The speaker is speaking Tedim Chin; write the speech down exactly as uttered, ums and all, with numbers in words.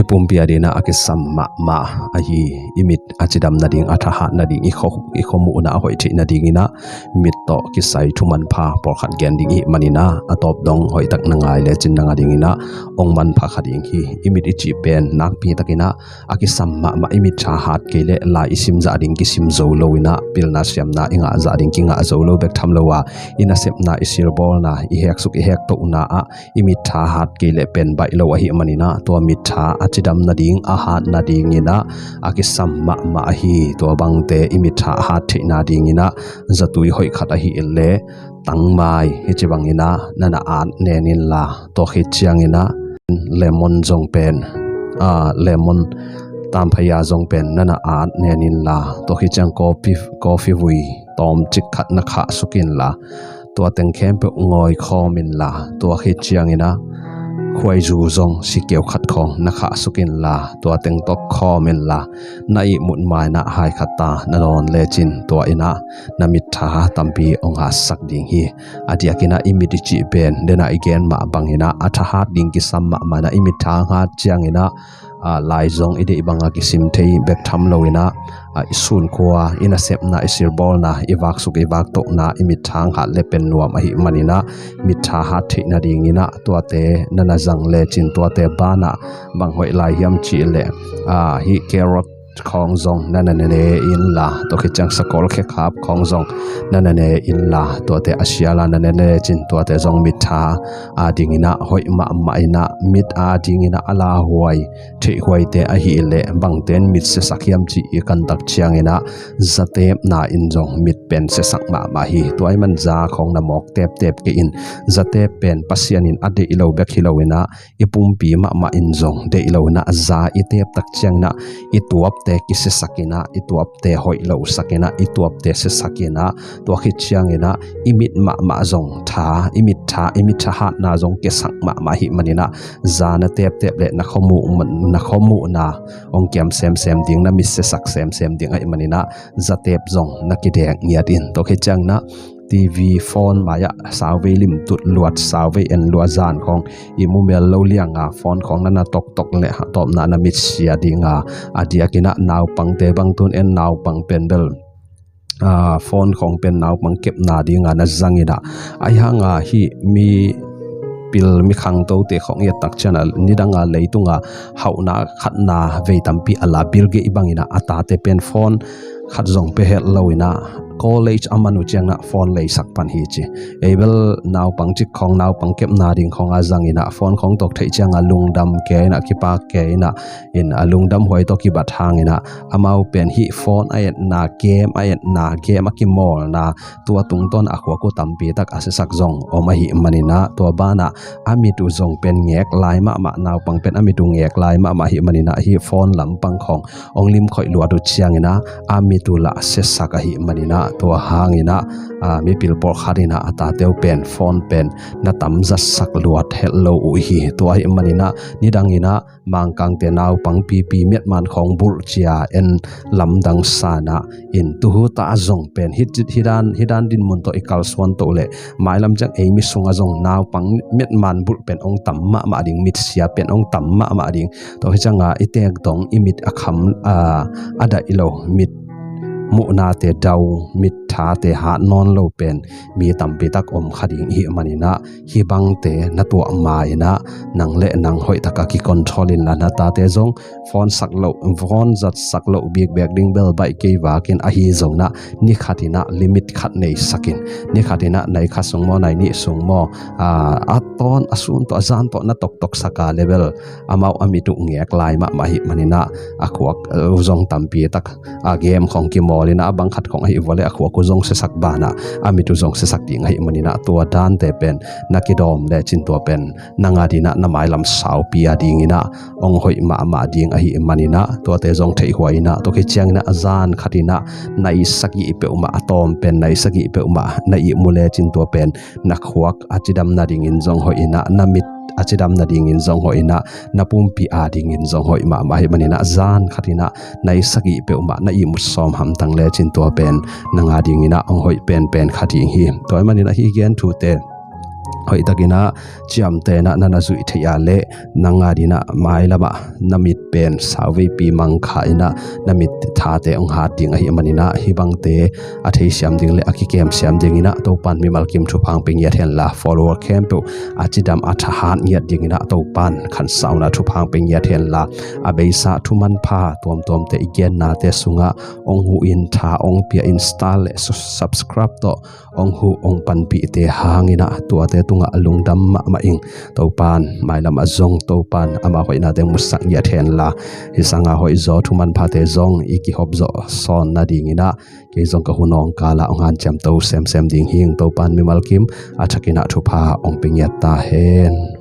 I pumpi a dinah a kisam mahmah ahi i mit a cidam nading, a thahat nading, i kho, i khomuhna a hoih theih nadinginah mit tawh kisai thumanpha pawlkhat gen ding i hih maninah a tawp dong hoihtak na ngai lecin nang a dinginah hong manpha kha ding hi. I mit i cih pen nakpi takinah a kisam mahmah, i mit thahat kei leh lai i simzah ding kisim zo loinah pilna siamna i ngahzah ding kingah zo lo bek tham lo a, i nasepna, i silbawlna, i heksuk i hektohna ah i mit thahat kei leh pen baih lo ahih maninah tua mit tha a cidam nading, a hat nadinginah a kisam mahmah ahi. Tua bangte i mit thahat theih nadinginah zatui hoih khat ahih leh tangmai, hici banginah na na at nen inla, tua khit cianginah lemon zong pen, a, lemon tamphaya zong pen na na at nen inla, tua khit ciang coffee, coffee vui tawmcik khat na khahsuk inla, tua teng khempeuh ngawi khawm inla, tua khit cianginah khuaizu zong sikeu khat khawng na khahsuk inla, tua teng tawh khawm inla, na ihmut mainah hai khat ta na dawn lecin tua inah na mit tha tampi hong hatsak ding hi. A diakinah i mit i cih pen denah i gen mah banginah a thahat ding kisam mahmah inah i mit tha hat cianginah, a, lai zong i deih banga kisim thei bek tham loinah, a, i sunkhua, i nasepna, i silbawlna, i vaksuk i vaktohna i mit tha hat le pen nuam ahih maninah mit thahat theih nadinginah tuate na na zang lecin tuate banah bang hoih lai hiam cih leh, a, hih carrot khawng zong na na ne inla, tua khit ciang sakol khekhap khawng zong na na ne inla, tuate a siala na ne lecin tuate zong mit tha a dinginah hoih mahmah inah, mit a dinginah a lauhuai theihhuaite ahih leh bangten mit siasak hiam cih i kantak cianginah zatepna in zong mit pen siasak mahmah hi. Tua ahih man za khawng na mawk teptep kei in, zatep pen Pasian in a deih lo bek hi loinah i pumpi mahmah in zong deih loinah za i teptak cianginah i tuapte kisiasakinah, i tuapte hoih losakinah, i tuapte siasakinah, tua khit cianginah i mit mahmah zong tha, i mit tha, i mit thahatna zong kiasak mahmah ahih maninah za na teptep leh na khomuh, na khomuhna hong kiam semsem ding, na mit siasak semsem ding ahih maninah zatep zong na kidek ngiat in. Tua khit cianginah TV, phone mai-ah sauvei limtut luat, sauvei en luat, zan khawng i mumel lo lianga phone khawng na na toktok leh tawpna na mit sia dinga, a diakinah naupangte bang tun en naupang pen bel, a, phone khawng pen naupang kepna dinga na zanginah, ahi hanga hih mi pil mi khangtote khawng i ettak cianah nidanga leitunga hauhna khatna vei tampi a la, Bill Gates banginah a tate pen phone khat zong pia het loinah college a man uh cianginah phone leisak pan hi ci. Ei bel naupang cik khawng naupang kepna ding khawng a zanginah phone khawng tawk theih cianga lungdam keinah, kipak keinah, in a lungdam huai tawh kibat hanginah amau pen hih phone a etna, game a etna, game a kimawlna, tua tungtawn a khuak uh tampitak a siasak zong om ahih maninah tua banah a mit uh zong pen ngek lai mahmah, naupang pen a mit uh ngek lai mahmah ahih maninah hih phone lampang khawng hong limkhoih luat uh cianginah a mit uh lah siasak ahih maninah tua hanginah, a, mipil pawlkhat inah a tate uh pen phone pen na tamzatsak luat het lo uh hi. Tua ahih maninah nidanginah Mangkangte naupang pipi miatman khawng bulh cia en lamdang sanah in tuhuta zong pen hit, hit dan, hit dan dinmun tawh i kalsuan toh leh mailam ciang ei mi sungah zong naupang miatman bulh pen hong tam mahmah ding, mitsia pen hong tam mahmah ding. Tua hi cianga i teek dong i mit a kham, a, a daih lo mit muhnate dau, mit thate hat nawn lo pen mi tampitak om kha ding i hih maninah hih bangte na tuah ma-inah nang le nang hoihtaka kicontrol inla na tate zong phone sak loh, phone zatsak loh bikbek ding bel baih kei vakin ahi zonah ni khatinah limit khat neisakin, ni khatinah nai khat sung maw, nai nih sung maw, a, a tawn a sun tawh a zan tawh na toktoksak a le bel amau a mit uh ngek lai mahmah ahih maninah a khuak, uh, zong tampitak a game khawng kimawl inah a bang khat khawng ahih vua le a khuak uh zong siasak banah a mit uh zong siasak ding ahih maninah tua dante pen na kidawm lecin tua pen nang a dinah na mailam saupi a dinginah hong hoih mahmah ding ahih maninah tuate zong theihhuai inah tua khit cianginah a zan khatinah nai sagih peuhmah a tawm pen nai sagih peuhmah na ihmu lecin tua pen na khuak a cidam nadingin zong hoih inah na mit a cidam nadingin zong hoih inah na pumpi a dingin zong hoih mahmah ahih maninah zan khatinah nai sagih peuhmah na ihmut sawm hamtang lecin tua pen nang a dinginah hong hoih penpen kha ding hi. Tua ahih maninah hih gen thute hoihtakinah ciamteh inah na na zuih theih ah leh nang adinah mailamah na mit pen sauveipi mangkha inah na mit thate hong hat ding ahih maninah hih bangte a theisiam ding le a kikemsiam dinginah Topan mimal kim thupha hong pia ngiat henla, follower khempeuh a cidam a thahat ngiat dinginah Topan khansauna thupha hong pia ngiat henla, a beisa thumanpha tuamtuamte i gennate sungah hong huh in, tha hong pia in, star le subscribe tawh hong huh hong panpihte hanginah tuate tungah lungdam mahmah ing. Topan mailamah zong Topan ama hoihnate musak ngiat henla, hih sanga hoihzaw thumanphate zong i kihopzawh sawn nadinginah kei zong ka hun awngkalah hong hanciam to semsem ding hing. Topan mimal kim a thakinah thupha hong pia ngiat ta hen.